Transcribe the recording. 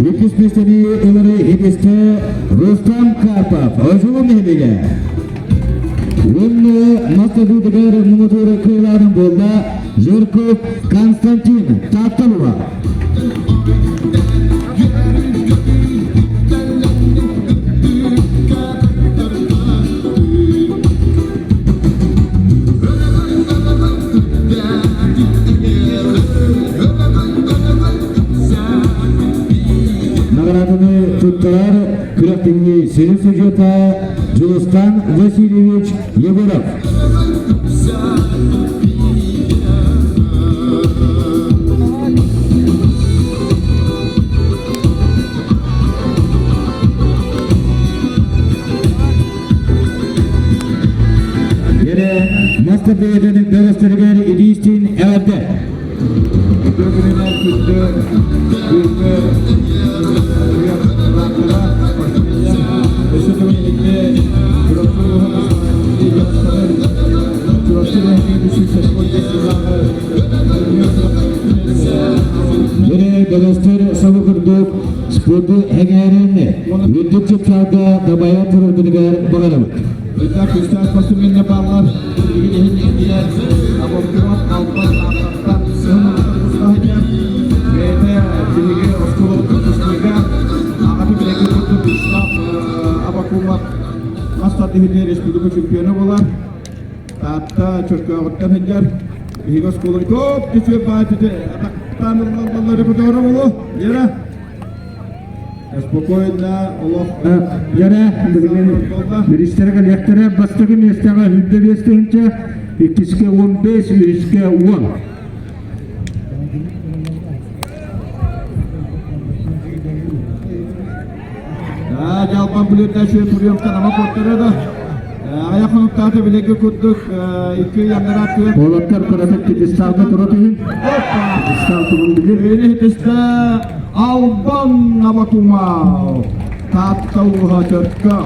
Иккис миэстэни ылары итистэ Рустам Карпов, Одьулуун нэһилиэгэ. Уонна мас тардыытыгар муҥутуур кыайыылааҕынан буолла Жирков Константин Таатталова. Наҕарааданы туттарар күрэхтэһии сүрүн судьуйата Дьулустан Васильевич Егоров. Yere Master Bey'den бөлөстөрүгэр илиистин эҕэрдэ. Бүгүнүнэн күндү бүгүҥҥү өссө төгүл итиннэ Чурапчы улууһун Чурапчы Yere бөлөстөр сылы курдук спорду эҥээрин үрдүк чыпчаалга дабайа тураргытыгар баҕарабыт. Итак, күүстээх спортсменнар бааллар. Билигин иһин иһиттилэр. Аборкумат албан ааттартан сыһын Бэйэтэ биһиги оскуолабыт выпускнига аҕата билэги курдук Вячеслав Абакумов мас тардыһыытыгар республика чемпиона буолар. Таатта Чөркөөҕүттэн сылдьар. Биһиги оскуоланы көп үчүгэй баайтыты атахтаан ыллаллар репертуара буолуо. Лера? Спокойно, олох. Лера, билигин биристэрэ кэлиэхтэрэ бастакы миэстэҕэ 105 тыһыынча, иккискэ 15, үһүскэ 10. Дьалбан бүлүүтэ үчүгэй приемка нама куоттара да айах хонуктаата билэргэ курдук икки яннара түөр. Уолаттар кыратык пьедесталга тура түһүн. Пьедестал тугун билир. Илиһитистэ Албан Набакумау. Таатта ууһа Чөркө.